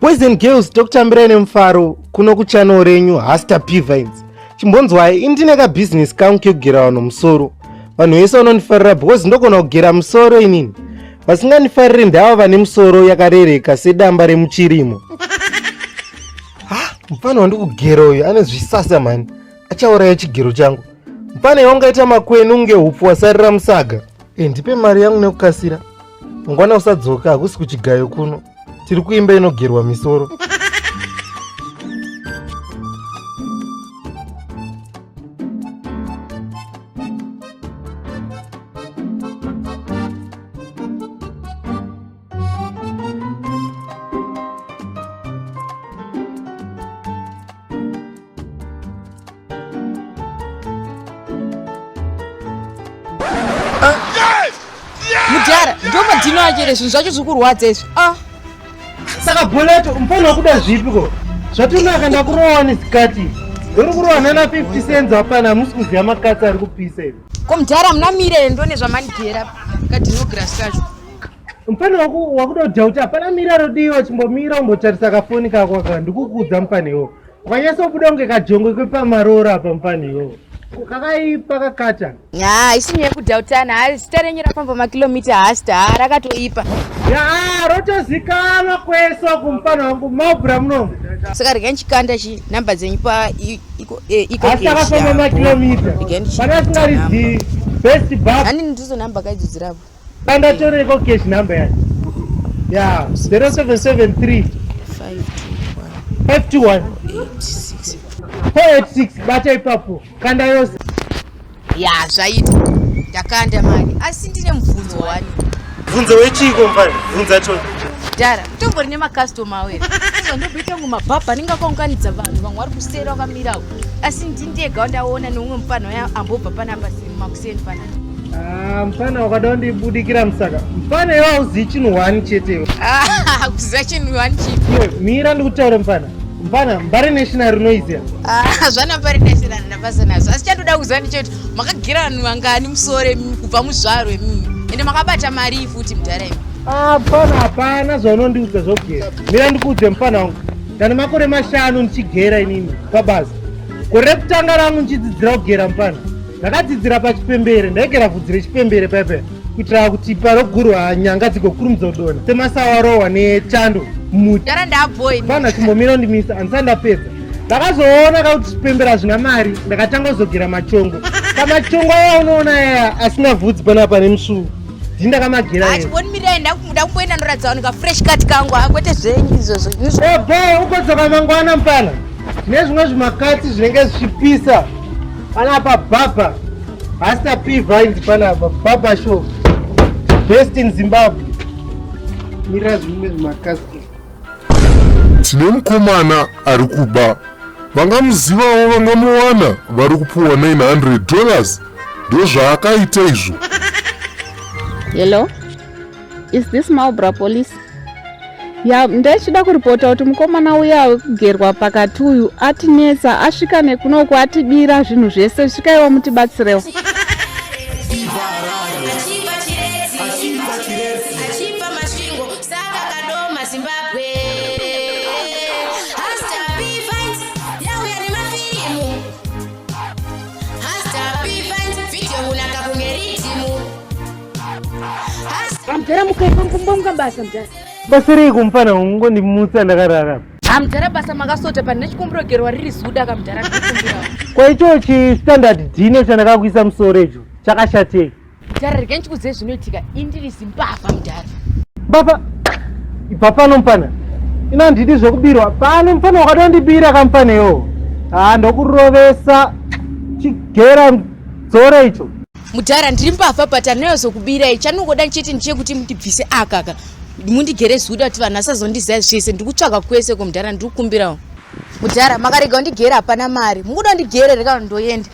Boys and girls tokutambirai nemufaro kuno kuchannel renyu Hasta P Vines. Chimbonzwai ini ndine ka business kangu kekugera vanhu musoro. Vanhu vese vanondifarira because ndogona kugera musoro inini. Vasingandifariri ndava vane musoro yakarereka sedamba remuchirimo. Ha, mufana wandikugera uyu ane zvisasa mhani. Achauraya chigero changu. Mufana iwe ungaita makwenu unge hupfu wasarira musaga. E, ndipe mari yangu nekukasira. Mangwana usadzoka hakusi kuchigayo kuno. Tiri kuimba inogerwa misoro. Mudhara, ndomadhino acho here zvinhu zvacho zviri kurwadza izvi. Ah. Saka Boleto mfana wakuda zvipi ko? Zvatonaka ndakurowa nesikati. Ndori kurowa nana 50 cents hapana hamusi kuziva makatsi ari kupisa izvi. Ko mudhara muna mire here ndone zvamandigera kadhinogirasi kacho. Mfana wakuda kudhauta hapana mira rodiwa chimbomira umbotarisa kafoni kako aka ndikukuudza mfana iwo. Wakanyatsobuda kunge kajongwe kwepamarora apa mfana iwo. Kakaipa kakata. Haa isi nyaya yekudhautana haa zita renyu rafamba makilomita hasta haa rakatoipa. Yaa rotozikanwa kwese uku mfana wangu maubra muno. Saka regai ndichikanda chi number dzenyu pa iko eh, iko Hasta akafamba makilomita. Pana asingarizivi best bar. Hani ndizo number kaidzo dzirapo. Kanda tore iko cash number yacho. Ya 0773 521 86 486 bata ipapo kanda yose. Ya zvaita ndakanda mari asi ndine mubvunzo wani. Bvunzo wechiko mfana bvunza cho. Dhara tombori nemakastoma awo here izvo ndoboita kunge mabhabha anenge akaunganidza vanhu vamwe vari kuseri vakamira uko asi ndindega wandaona neumwe mufana uya ambobva panapa makuseni panapa. Ah, mfana wakada kundibudikira musaka mfana iwe hauzivi chinhu one chete iwe. Ah, kuziva chinhu one chipi Iwe, mira ndikutaure mfana mfana mbare national unoiziva Ah, zvana mbare national ndapasa nazvo asi chandoda kuziva ndechekuti makagira vanhu vangani musoro imi kubva muzvaro imi ende makabata marii futi mudhara imi Ah, mfana hapana zvaunondiudza zvokugera mira ndikuudze mfana wangu ndane makore mashanu ndichigera inini pabasa gore rekutanga rangu ndichidzidzira kugera mfana Ndakadzidzira pachipembere, ndaigera vhudzi rechipembere paipa kuitira kuti parogurwa nyanga dzigokurumidza kudonha semasawa arohwa nechando mumuti. Ndara ndabhoi. Pana chimbomira undimisa, handisati ndapedza. Ndakazoona ka kuti chipembere hazvina mari, ndakatanga kuzogera machongo. Kamachongo aya unoona aya asina vhudzi panapa nemusvuu. Ndini ndakamagera ese. Achibonimirai ndakumboenda ndoratidza vanhu ka fresh cut kangu, ah, kwete zvenyu izvozvo. Eh, bho, ukodzoka mangwana mfana. Tine zvimwe zvimakatsi zvinenge zvichipisa. Panapa baba Hasta P Vines panapa baba show best in Zimbabwe. Mira zvimwe zvimakasi. Tine mukomana ari kuba vangamuzivawo vangamuwana vari kupuwa 900 dollars ndozvaakaita izvo Hello? Is this Marlborough Police? Ya, ndaichida kuripota kuti mukomana uya wekugerwa pakati uyu atinetsa asvika nekunoku atibira zvinhu zvese svikaiwo mutibatsirewo. Mudhara mukai kumbomuka basa mudhara. Basa reiko mfana ungondimutsa ndakarara. Ha mudhara basa makasota pane chikumbiro gerwa riri zuda ka mudhara ndikumbira. Kwa icho chi standard dino chandakakuisa musoro icho chakashatei. Mudhara regai ndikuudze zvinoitika indiri zimbavha mudhara. Mbavha ibva pano mfana. Ina handidi zvekubirwa pano mfana wakadondibira kamfana iwo. Ha ndokurovesa chigera dzora icho. Mudhara ndiri mbavha but andinozokubira chanongoda chete ndechekuti mundibvise aka ka mundigere zuda kuti vanhu vasazondiziva zvese ndiri kutsvaga kwese ko mudhara ndiri kukumbirawo mudhara makarega kundigera hapana mari mukuda kundigere reka ndoenda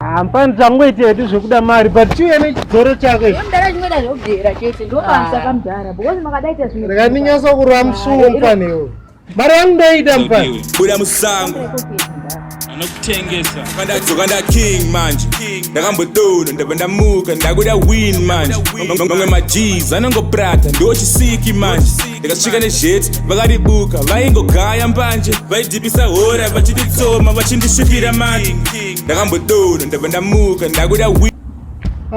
Hapana tangoita hedu zvekuda mari but chiuya nechidzoro chako ichi. Mudhara chingoda zvekugera chete ndobasa kamudhara because makadaita zvinhu. Rega ndinyatso kurwa musuwo mfana iwe. Mari yangu ndoida mfana. Buda musango. nekutengesa. Ndadzoka ndaking manje, ndakambodona, ndabva ndamuka, ndakuda win manje. Mamwe maGs anongoprata, ndochisiki manje. Ndakasvika nezheti, vakaribuka, vaingogaya mbanje, vaidhipisa hora vachinditsoma, vachindisvipira manje. Ndakambodona, ndabva ndamuka, ndakuda win.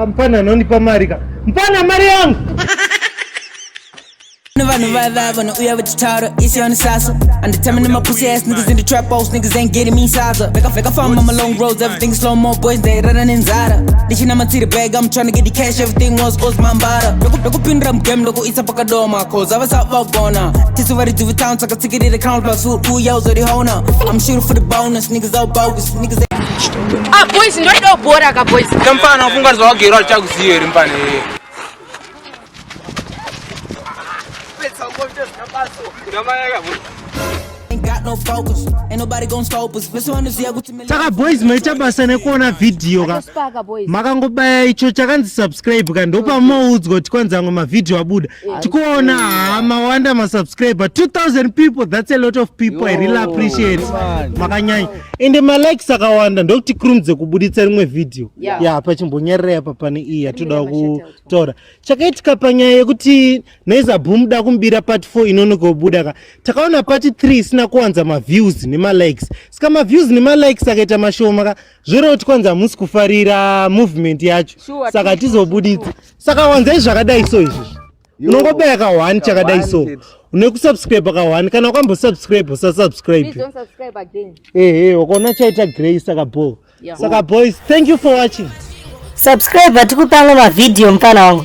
Mupana anondipa mari ka, mupana, mari yangu. Vanhu vava vanouya vachitaura isi vanosasa anditami nemapussy ass niggas in the trap house. Niggas ain't getting me size up. Vakafamba ma long roads, everything slow mo, boys ndairara nenzara ndichinamatsira bag. I'm trying to get the cash, everything was osmambara. Ndokupindira mugame, ndokuisa pakadoma, cause avasavagona tisu vari dzivi town, takatsikirira crown plus food uya uzorihona. I'm shooting for the bonus, niggas all bogus, niggas. Ah boys, ndodawo bhora ka, boys. Kamfana, ufunga zvawagera tichakuziva here, mfana? Ain't got no focus, ain't nobody gonna stop us. Vese vanoziva kuti Saka boys, maita basa nekuona vhidhiyo ka. Spaka, boys. Makangobaya icho chakanzi subscribe ka, ndopamoudzwa kuti kwanzi amwe mavhidhiyo abuda. Tikuona haa, mawanda masubscriber, 2000 people, that's a lot of people. I really appreciate, makanyanya. Ende malikes akawanda ndokuti kurumidze kubuditsa rimwe vhidhiyo. Ya, pachimbonyarira apa, pane iyi yatoda kutaura chakaitika panyaya yekuti Naiza Boom da kumbira part 4 inonoka kubuda ka. Takaona part 3 isina kuwanza maviews nemalikes, saka maviews nemalikes akaita mashoma ka, zvoreva kuti kwanza hamusi kufarira movement yacho. Saka tizobuditsa, saka wanzai zvakadai so izvizvi, unongobaya ka1 chakadai so nekusubscribe ka1. Kana wakambosubscribe, usasubscribe. Please don't subscribe again. Ehe, wakaona chaita grey, saka bo. Saka boys, thank you for watching. Subscribe, atikupa amwe mavhidhiyo, mufana wangu.